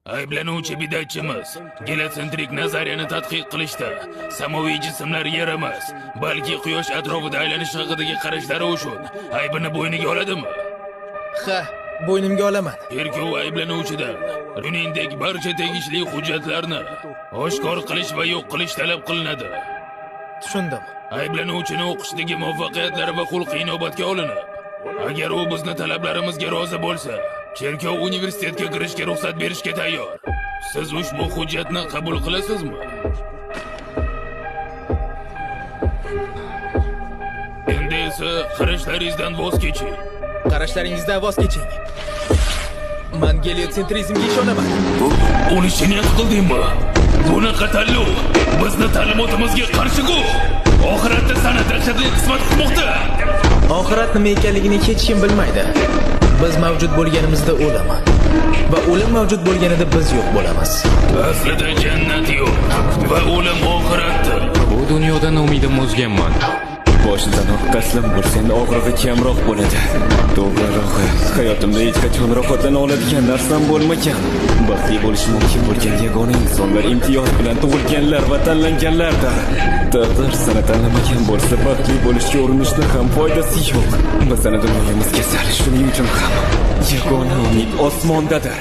Ayblanuvchi bidatchimiz geliosentrik nazariyani tadqiq qilishda samoviy jismlar yer emas, balki quyosh atrofida aylanishi haqidagi qarashlari uchun aybini bo'yniga oladimi? Ha, bo'ynimga olaman. Cherkov ayblanuvchidan shuningdek barcha tegishli hujjatlarni oshkor qilish va yo'q qilish talab qilinadi. Tushundim. Ayblanuvchini o'qishdagi muvaffaqiyatlari va xulqi inobatga olinib, agar u bizni talablarimizga rozi bo'lsa, cherkov universitetga kirishga ruxsat berishga tayyor. Siz ushbu hujjatni qabul qilasizmi? Endi esa qarashlaringizdan voz keching. Qarashlaringizdan voz keching. Man geliosentrizmga ishonaman. O'lishni niyat qildingmi? Bunaqa tanlov bizni ta'limotimizga qarshi-ku. Oxiratda seni dahshatli qismat kutmoqda. Oxirat nima ekanligini hech kim bilmaydi. Biz mavjud bo'lganimizda o'lim va o'lim mavjud bo'lganida biz yo'q bo'lamiz. Aslida jannat yo'q va o'lim oxiratdir. Bu dunyodan umidimni uzganman. Boshidanoq taslim bo'lsang og'rig'i kamroq bo'ladi. To'g'rirog'i, hayotimda hech qachon rohatlana oladigan narsam bo'lmagan. Baxtli bo'lishi mumkin bo'lgan yagona insonlar imtiyoz bilan tug'ilganlar va tanlanganlardir. Taqdir seni tanlamagan bo'lsa, baxtli bo'lishga urinishni ham foydasi yo'q. Bizning dunyomiz kasal, shuning uchun ham yagona umid osmondadir.